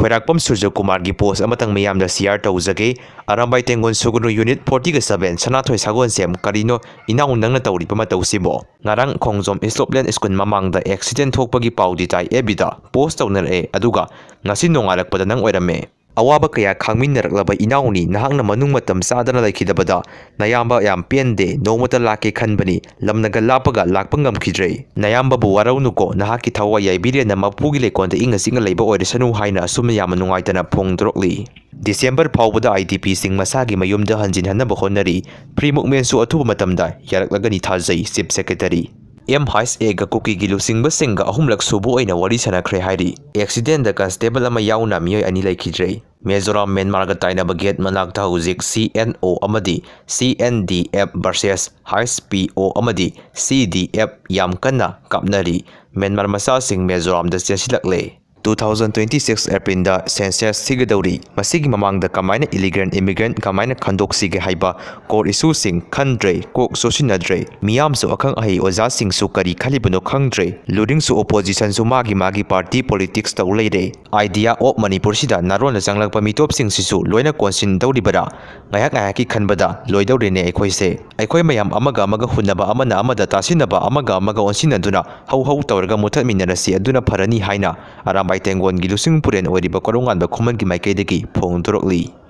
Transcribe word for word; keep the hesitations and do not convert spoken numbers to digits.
ꯄꯩꯔꯥꯛꯄꯝ ꯁꯨꯔꯖ ꯀꯨꯃꯥꯔꯒꯤ ꯄꯣꯁ ꯑꯃꯇꯪ ꯃꯤꯌꯥꯝꯗ ꯁꯤꯌꯥꯔ ꯇꯧꯖꯒꯦ꯫ ꯑꯔꯥꯝꯕꯥꯏ ꯇꯦꯡꯒꯣꯜ ꯁꯨꯒꯅꯨ ꯌꯨꯅꯤꯠ ꯐꯣꯔꯇꯤꯒ ꯁꯚꯦꯟ, ꯁꯅꯥꯊꯣꯏ ꯁꯥꯒꯣꯟꯁꯦꯝ, ꯀꯔꯤꯅꯣ ꯏꯅꯥꯎ ꯅꯪꯅ ꯇꯧꯔꯤꯕ ꯃꯇꯧꯁꯤꯕꯣ? ꯉꯔꯥꯡ ꯈꯣꯡꯖꯣꯝ ꯏꯁꯂꯣꯞꯂꯦꯟ ꯁ꯭ꯀꯨꯜ ꯃꯃꯥꯡꯗ ꯑꯦꯛꯁꯤꯗꯦꯟ ꯊꯣꯛꯄꯒꯤ ꯄꯥꯎꯗꯤ ꯇꯥꯏ ꯑꯦꯐ ꯕꯤꯗ ꯄꯣꯁ ꯇꯧꯅꯔꯛꯑꯦ, ꯑꯗꯨꯒ ꯉꯁꯤ ꯅꯣꯡꯉꯥꯜꯂꯛꯄꯗ ꯅꯪ ꯑꯣꯏꯔꯝꯃꯦ꯫ ꯑꯋꯥꯕ ꯀꯌꯥ ꯈꯥꯡꯃꯤꯟꯅꯔꯛꯂꯕ ꯏꯅꯥꯎꯅꯤ, ꯅꯍꯥꯛꯅ ꯃꯅꯨꯡ ꯃꯇꯝ ꯆꯥꯗꯅ ꯂꯩꯈꯤꯗꯕꯗ ꯅꯌꯥꯝꯕ ꯌꯥꯝ ꯄꯦꯟꯗꯦ꯫ ꯅꯣꯡꯃꯇ ꯂꯥꯛꯀꯦ ꯈꯟꯕꯅꯤ, ꯂꯝꯅꯒ ꯂꯥꯞꯄꯒ ꯂꯥꯛꯄ ꯉꯝꯈꯤꯗ꯭ꯔꯦ꯫ ꯅꯌꯥꯝꯕꯕꯨ ꯋꯥꯔꯧꯅꯨꯀꯣ, ꯅꯍꯥꯛꯀꯤ ꯊꯋꯥꯏ ꯌꯥꯏꯕꯤꯔꯦꯅ ꯃꯄꯨꯒꯤ ꯂꯩꯀꯣꯜꯗ ꯏꯪꯅ ꯆꯤꯛꯅ ꯂꯩꯕ ꯑꯣꯏꯔꯁꯅꯨ ꯍꯥꯏꯅ ꯑꯁꯨꯝꯅ ꯌꯥꯝꯅ ꯅꯨꯡꯉꯥꯏꯇꯅ ꯐꯣꯡꯗꯣꯔꯛꯂꯤ꯫ ꯗꯤꯁꯦꯝꯕꯔ ꯐꯥꯎꯕꯗ ꯑꯥꯏ ꯗꯤ ꯄꯤꯁꯤꯡ ꯃꯁꯥꯒꯤ ꯃꯌꯨꯝꯗ ꯍꯟꯖꯤꯟꯍꯟꯅꯕ ꯍꯣꯠꯅꯔꯤ꯫ ꯐ꯭ꯔꯤ ꯃꯨꯚꯃꯦꯟꯁꯨ ꯑꯊꯨꯕ ꯃꯇꯝꯗ ꯌꯥꯔꯛꯂꯒꯅꯤ ꯊꯥꯖꯩ, ꯆꯤꯐ ꯁꯦꯀ꯭ꯔꯦꯇꯔꯤ꯫ ꯑꯦꯝ ꯍꯥꯏꯁ ꯑꯦꯒ ꯀꯨꯀꯤꯒꯤ ꯂꯨꯆꯤꯡꯕꯁꯤꯡꯒ ꯑꯍꯨꯝꯂꯛ ꯁꯨꯕ ꯑꯣꯏꯅ ꯋꯥꯔꯤ ꯁꯥꯟꯅꯈ꯭ꯔꯦ ꯍꯥꯏꯔꯤ꯫ ꯑꯦꯛꯁꯤꯗꯦꯟꯗ ꯀꯟꯁꯇꯦꯕꯜ ꯑꯃ ꯌꯥꯎꯅ ꯃꯤꯑꯣꯏ ꯑꯅꯤ ꯂꯩꯈꯤꯗ꯭ꯔꯦ꯫ ꯃꯤꯖꯣꯔꯥꯝ ꯃ꯭ꯌꯥꯟꯃꯥꯔꯒ ꯇꯥꯏꯅꯕ ꯒꯦꯠ ꯃꯅꯥꯛꯇ ꯍꯧꯖꯤꯛ ꯁꯤ ꯑꯦꯟ ꯑꯣ ꯑꯃꯗꯤ ꯁꯤ ꯑꯦꯟ ꯗꯤ ꯑꯦꯐ ꯚꯔꯁꯦꯁ ꯍꯥꯏꯁ ꯄꯤ ꯑꯣ ꯑꯃꯗꯤ ꯁꯤ ꯗꯤ ꯑꯦꯐ ꯌꯥꯝ ꯀꯟꯅ ꯀꯥꯞꯅꯔꯤ꯫ ꯃ꯭ꯌꯥꯟꯃꯥꯔ ꯃꯆꯥꯁꯤꯡ ꯃꯤꯖꯣꯔꯥꯝꯗ ꯆꯦꯟꯁꯤꯜꯂꯛꯂꯦ꯫ ꯇꯨ ꯊꯥꯎꯖꯟ ꯇ꯭ꯋꯦꯟꯇꯤ ꯁꯤꯛꯁ ꯑꯦꯄ꯭ꯔꯤꯜꯗ ꯁꯦꯟꯁꯁ ꯊꯤꯒꯗꯧꯔꯤ꯫ ꯃꯁꯤꯒꯤ ꯃꯃꯥꯡꯗ ꯀꯃꯥꯏꯅ ꯏꯂꯤꯒꯦꯜ ꯏꯃꯤꯒ꯭ꯔꯦꯟꯠ ꯀꯃꯥꯏꯅ ꯈꯟꯗꯣꯛꯁꯤꯒꯦ ꯍꯥꯏꯕ ꯀꯣꯔ ꯏꯁꯨꯁꯤꯡ ꯈꯟꯗ꯭ꯔꯦ, ꯀꯣꯛ ꯆꯣꯠꯁꯤꯟꯅꯗ꯭ꯔꯦ꯫ ꯃꯤꯌꯥꯝꯁꯨ, ꯑꯈꯪ ꯑꯍꯩ ꯑꯣꯖꯥꯁꯤꯡꯁꯨ ꯀꯔꯤ ꯈꯜꯂꯤꯕꯅꯣ ꯈꯪꯗ꯭ꯔꯦ꯫ ꯂꯨꯔꯤꯡꯁꯨ, ꯑꯣꯄꯣꯖꯤꯁꯟꯁꯨ ꯃꯥꯒꯤ ꯃꯥꯒꯤ ꯄꯥꯔꯇꯤ ꯄꯣꯂꯤꯇꯤꯛꯁ ꯇꯧ ꯂꯩꯔꯦ꯫ ꯑꯥꯏꯗꯤꯌꯥ ꯑꯣꯐ ꯃꯅꯤꯄꯨꯔꯁꯤꯗ ꯅꯥꯔꯣꯟꯗ ꯆꯪꯂꯛꯄ ꯃꯤꯇꯣꯞꯁꯤꯡꯁꯤꯁꯨ ꯂꯣꯏꯅ ꯀꯣꯟꯁꯤꯟꯗꯧꯔꯤꯕꯔꯥ? ꯉꯥꯏꯍꯥꯛ ꯉꯥꯏꯍꯥꯛꯀꯤ ꯈꯟꯕꯗ ꯂꯣꯏꯗꯧꯔꯦꯅꯦ ꯑꯩꯈꯣꯏꯁꯦ꯫ ꯑꯩꯈꯣꯏ ꯃꯌꯥꯝ ꯑꯃꯒ ꯑꯃꯒ ꯍꯨꯟꯅꯕ, ꯑꯃꯅ ꯑꯃꯗ ꯇꯥꯁꯤꯟꯅꯕ, ꯑꯃꯒ ꯑꯃꯒ ꯑꯣꯟꯁꯤꯟꯅꯗꯨꯅ ꯍꯧ ꯍꯧ ꯇꯧꯔꯒ ꯃꯨꯊꯠꯃꯤꯟꯅꯔꯁꯤ, ꯑꯗꯨꯅ ꯐꯔꯅꯤ ꯍꯥꯏꯅ ꯑꯔꯥꯝꯕꯥꯏ ꯇꯦꯡꯒꯣꯟꯒꯤ ꯂꯨꯆꯤꯡ ꯄꯨꯔꯦꯟ ꯑꯣꯏꯔꯤꯕ ꯀꯣꯔꯧꯉꯥꯟꯕ ꯈꯨꯃꯟꯒꯤ ꯃꯥꯏꯀꯩꯗꯒꯤ ꯐꯣꯡꯗꯣꯔꯛꯂꯤ꯫